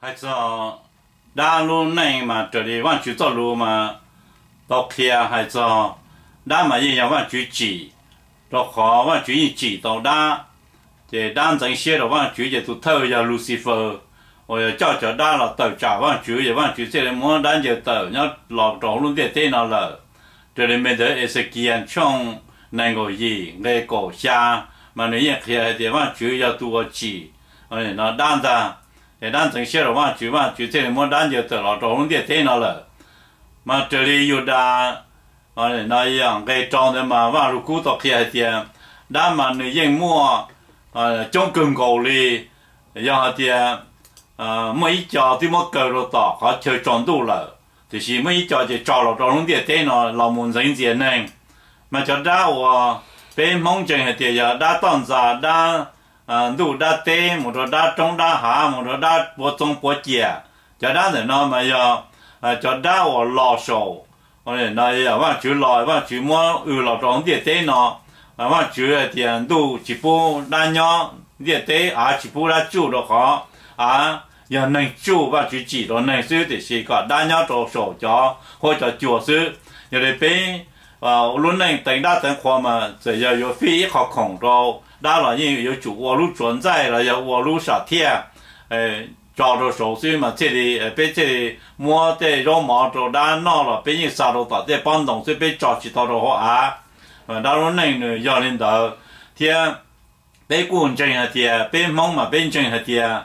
Hais txog dab lub neej mas raws li Vajtswv txoj lus mas tau qhia hais txog dab mas yeej yog Vajtswv tsim, rau qhov Vajtswv yeej tsim tau dab. Ces dab ntxeev siab rau Vajtswv ces tus thawj yog Luxifaws uas yog coj cov dab los tawm tsam Vajtswv, ces Vajtswv thiaj li muab dab ncaws tawm nyob los rau hauv lub ntiaj teb no lawm. Raws li npe ntawv Exekias tshooj nees nkaum yim nqe kaum xya mas nws yeej qhia hais tias Vajtswv yog tus uas tsim no dab ntag. Es dab ntxeev siab rau Vajtswv, Vajtswv thiaj li muab dab ncaws tawm los rau hauv lub ntiaj teb no lawm. Mas raws li Yudas no nqe rau ntawd mas Vaj Lug Kub tau qhia hais tias dab mas nws yeej muaj coob kawg nkaus li. Yog hais tias muaj ib co twb muab kaw rau tom qhov chaw tsaus ntuj lawm, tiam sis muaj ib co ces tso los rau lub ntiaj teb no los mus ntxeev ntxias neeg. Mas cov dab uas peb Hmoob ntseeg hais tias yog dab toj ntxas, dab ntuj dab teb, mus rau dab roob dab hav, mus rau dab puav txoov puav ciam, cov dab ntawm no mas yog cov dab uas los saum no, Vajtswv los, Vajtswv muab w los rau hauv ntiaj teb no. Vajtswv hais tias ntuj tsis pub dab nyob ntiaj teb, av tsis pub dab tsuj rau qhov av yog neeg tsuj, Vajtswv tsim rau neeg xwb, tiam sis kom dab nyob rau saum cov huab cov cua xwb. Yog li peb lub neej teev dab teev qhua mas txawm yog yuav fij ib qho khoom rau dab los yeej yuav tsum ua lub tsuav ntxaij los yog ua lub sam thiaj tso rau saud xwb mas thiaj li, peb thiaj li muab tej zaub mov rau dab noj los peb yeej xa rau tom tej pob ntoo xwb, peb tso tsis tau rau hauv av. Dab lub neej nws yog li ntawd thiab. Peb kuj ntseeg hais tias peb Hmoob mas peb ntseeg hais tias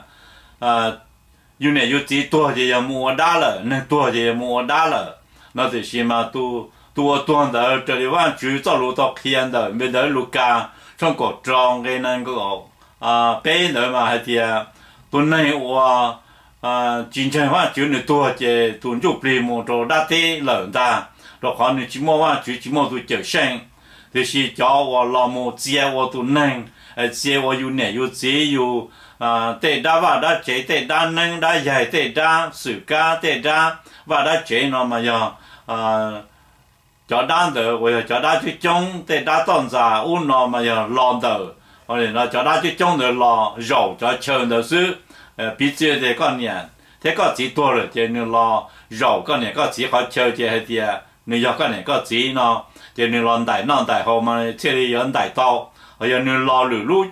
yus niam yus txiv tuag ces yog mus ua dab lawm, neeg tuag ces yog mus ua dab lawm no, tiam sis mas tus uas tuag ntawd raws li Vajtswv txoj lus tau qhia ntawm npe ntawv Lukas tshooj kaum rau nqe nees nkaum peb ntawd mas hais tias tus neeg uas tsis ntseeg Vajtswv nws tuag ces tus ntsuj plig mus rau dab teb lawm ntag, rau qhov nws tsis muaj Vajtswv, tsis muaj tus cawm seej. Tiam sis cov uas los mus txia ua tus neeg, txia ua yus niam yus txiv, yus tej dab vaj dab tsev, tej dab neeb dab yaig, tej dab xwm kab, tej dab vaj dab tsev no mas yog cov dab ntawd uas yog cov dab coob coob, tej dab toj ntxas ub no mas yog los ntawm cov dab coob coob ntawd los zaum cov chaw ntawd xwb. Piv txwv tias koj niam thiab koj txiv tuag lawm ces nws los zaum koj niam koj txiv qhov chaw ces hais tias nws yog koj niam koj txiv no, ces nws los ntaim noj ntaim haus mas thiaj li yuav ntaim tau. Ho yog nws los lwm lub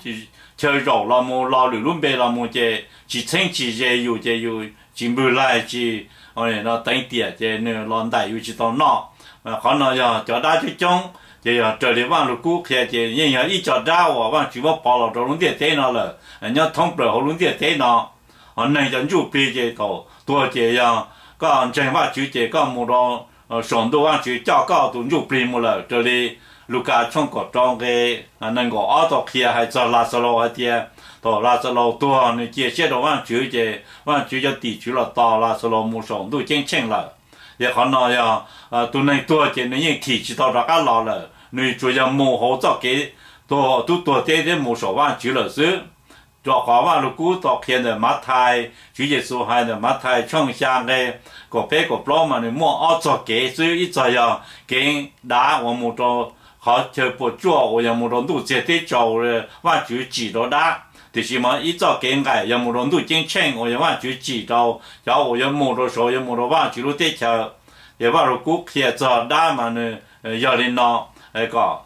chaw zaum los mus, los lwm lub npe los mus ces tsis txheeb tsis ze yus ces yus tsis npwg laig tsis teev tiam ces nws los ntaim yus tsis tau noj. Qhov no yog cov dab coob coob ces yog raws li Vaj Lug Kub qhia ces yeej yog ib co dab uas Vajtswv muab pov los rau lub ntiaj teb no lawm, nyob thoob plaws hauv lub ntiaj teb no. Ho neeg cov ntsuj plig ces thaum tuag ces yog koj ntseeg Vajtswv ces koj mus rau saum ntuj, Vajtswv coj koj tus ntsuj plig mus lawm, raws li Lukas tshooj kaum rau nqe nees nkaum ob tau qhia hais txog Laxalus hais tias thaum Laxalus tuag nws cia siab rau Vajtswv ces Vajtswv cov tim tswv los tos Laxalus mus saum ntuj ceeb tsheej lawm. Ces qhov no yog tus neeg tuag ces nws yeej thim tsis tau rov qab los lawm, nws tsuas yog mus hauv txoj kev tuag, tub tuag teb thiab mus saum Vajtswv lawm xwb. Rau qhov Vaj Lug Kub tau qhia ntawm Mathais, Tswv Yexus hais ntawm Mathais tshooj xya nqe kaum peb kaum plaub mas nws muaj ob txoj kev xwb, ib txoj yog kev dav uas mus rau qhov chaw puas tsuaj uas yog mus rau ntuj txiag teb tsaus, Vajtswv tsim rau dab, tiam sis mas ib txoj kev nqaim yog mus rau ntuj ceeb tsheej uas yog Vajtswv tsim rau cov uas yuav mus rau saud, yuav mus rau Vajtswv lub teb chaws. Ces Vaj Lug Kub qhia txog dab mas nws yog li no kom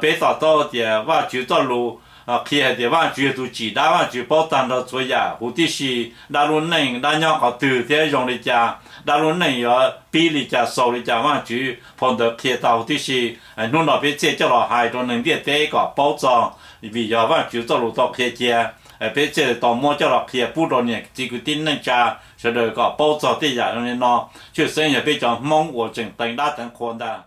peb to taub tias Vajtswv txoj lus qhia hais tias Vajtswv yog tus tsim dab, Vajtswv paub tag nrho txhua yam huv tib si, dab lub neej, dab nyob qhov twg thiab zoo li cas, dab lub neej yuav pib li cas xaus li cas, Vajtswv phau ntawv qhia tag huv tib si. Hnub no peb thiaj coj los hais rau neeg ntiaj teb kom paub txog, vim yog Vajtswv txoj lus tau qhia cia, peb thiaj tau muab coj los qhia pub rau niam txiv kwv tij neej tsa sawv daws kom paub txog tej yam li no. Tshwj xeeb yog peb cov Hmoob uas tseem teev dab teev qhua ntag.